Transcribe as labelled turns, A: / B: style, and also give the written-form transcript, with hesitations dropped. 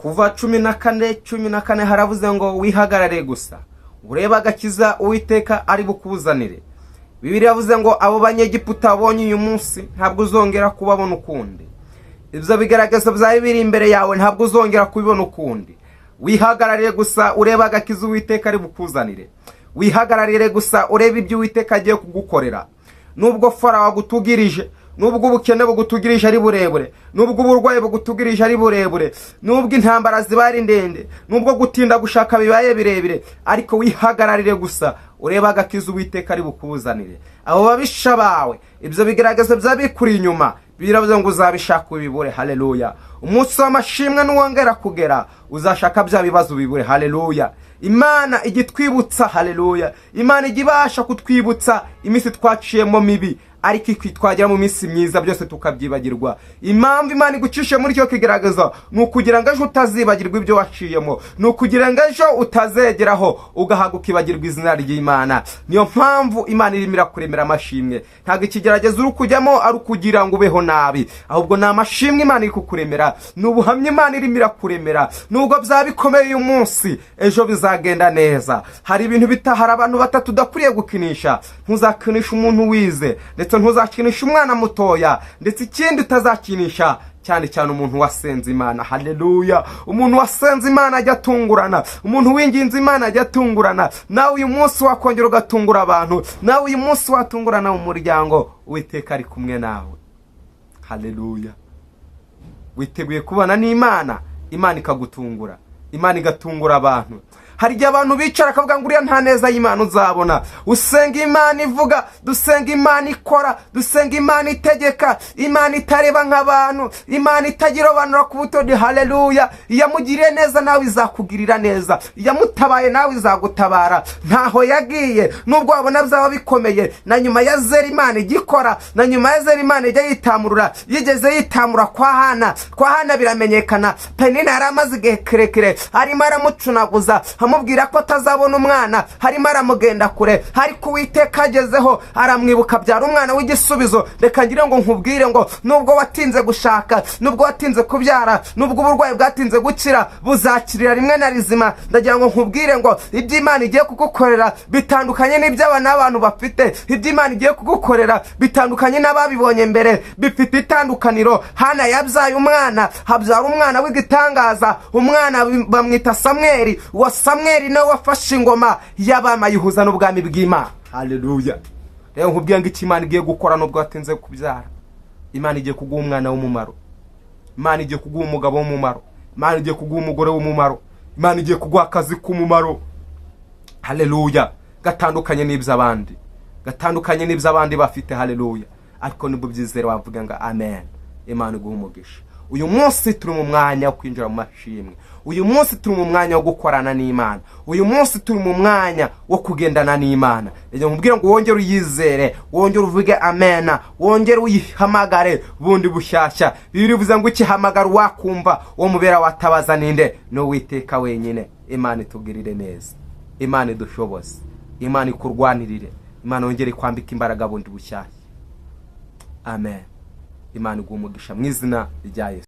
A: Kuva 14:14 haravuze ngo wihagarare gusa urebe agakiza Uwiteka ari bukuzanire. Bibiliya yavuze ngo abo Banyegiputa wabonye uyu munsi ntabwo uzongera kubabona ukundi. Ibyo bigaragazo byari biri imbere yawe ntabwo uzongera kubibona ukundi. Wihagararire gusa urebe agakiza Uwiteka ari bukuzanire. Wihagararire gusa urebe ibyo Uwiteka agiye kugukorera. Nubwo Farawo agutugirije, nubwo ubukene bugutugirije ari burebure, nubwo uburwayi bugutugirije ari burebure, nubwo intambara ziba ari ndende, nubwo gutinda gushaka bibaye birebire, ariko wihagararire gusa urebe agakiza Uwiteka ari bukuzanire. Abo babisha bawe, ibyo bigaragazo byaba bikuri inyuma, biravuze ngo uzabishaka ubibure. Haleluya! Umunsi w'amashimwe nuwongera kugera, uzashaka bya bibazo ubibure. Haleluya! Imana ijya itwibutsa. Haleluya! Imana ijya ibasha kutwibutsa iminsi twaciyemo mibi, ariko twagera mu minsi myiza byose tukabyibagirwa. Impamvu Imana igucishe muri icyo kigaragaza ni ukugira ngo ejo utazibagirwa ibyo waciyemo, ni ukugira ngo ejo utazegeraho ugahaga ukibagirwa izina ry'Imana. Niyo mpamvu Imana irimo irakuremera amashimwe. Ntabwo ikigeragezo uri kujyamo ari ukugira ngo ubeho nabi, ahubwo ni amashimwe Imana iri kukuremera, ni ubuhamya Imana irimo irakuremera. Nubwo byaba bikomeye uyu munsi, ejo bizagenda neza. Hari ibintu bita, hari abantu batatu udakwiriye gukinisha. Ntuzakinisha umuntu wize, ndetse ntuzakinisha umwana mutoya, ndetse ikindi utazakinisha cyane cyane umuntu wasenze Imana. Haleluya! Umuntu wasenze Imana ajya atungurana, umuntu winginze Imana ajya atungurana. Nawe uyu munsi wakongera ugatungura abantu, nawe uyu munsi watungurana mu muryango. Uwiteka ari kumwe nawe. Haleluya! Witeguye kubana n'Imana, Imana ikagutungura, Imana igatungura abantu. Hari igihe abantu bicara akavuga ngo uriya nta neza y'Imana uzabona. Usenga Imana ivuga, dusenga Imana ikora, dusenga Imana itegeka, Imana itareba nk'abantu, Imana itagira abantu ku butoni. Haleluya! Iyamugiriye neza nawe izakugirira neza, iyamutabaye nawe izagutabara. Ntaho yagiye, nubwo wabona byaba bikomeye. Na nyuma ya zero Imana igikora, na nyuma ya zero Imana ijya yitamurura. Yigeze yitamura kwa Hana. Kwa Hana biramenyekana, Penina yari amaze igihe kirekire arimo aramucunaguza, amubwira ko atazabona umwana, harimo aramugenda kure, ariko Uwiteka agezeho aramwibuka, abyara umwana w'igisubizo. Reka ngire ngo nkubwire ngo nubwo watinze gushaka, nubwo watinze kubyara, nubwo uburwayi bwatinze gukira, buzakirira rimwe na rizima. Ndagira ngo nkubwire ngo ibyo Imana igiye kugukorera bitandukanye n'iby'aba n'abantu bafite. Ibyo Imana igiye kugukorera bitandukanye n'ababibonye mbere, bifite itandukaniro. Hana yabyaye umwana, habyara umwana w'igitangaza, umwana bamwita Samweri. Uwo Samweri nawe wafashe ingoma y'abama ayihuza n'ubwami bw'Imana. Haleluya! Rero nkubwiye ngo icyo Imana igiye gukora, nubwo watinze kubyara, Imana igiye kuguha umwana w'umumaro, Imana igiye kuguha umugabo w'umumaro, Imana igiye kuguha umugore w'umumaro, Imana igiye kuguha akazi k'umumaro. Haleluya! Gatandukanye n'iby'abandi, gatandukanye n'iby'abandi bafite. Haleluya! Ariko nibwo byizere wavuga ngo amen. Imana iguha umugisha. Uyu munsi turi mu mwanya wo kwinjira mu mashimwe. Uyu munsi turi mu mwanya wo gukorana n'Imana. Uyu munsi turi mu mwanya wo kugendana n'Imana. Reka nkubwire ngo wongere uyizere, wongere uvuge amena, wongere uyihamagare bundi bushyashya. Bibiliya ivuze ngo ukihamagara wakumva, uwo mubera watabaza ninde? Ni Uwiteka wenyine. Imana itugirire neza, Imana idushoboze, Imana ikurwanirire, Imana yongere kwambika imbaraga bundi bushyashya. Amen. Imana iguha umugisha mu izina rya Yesu.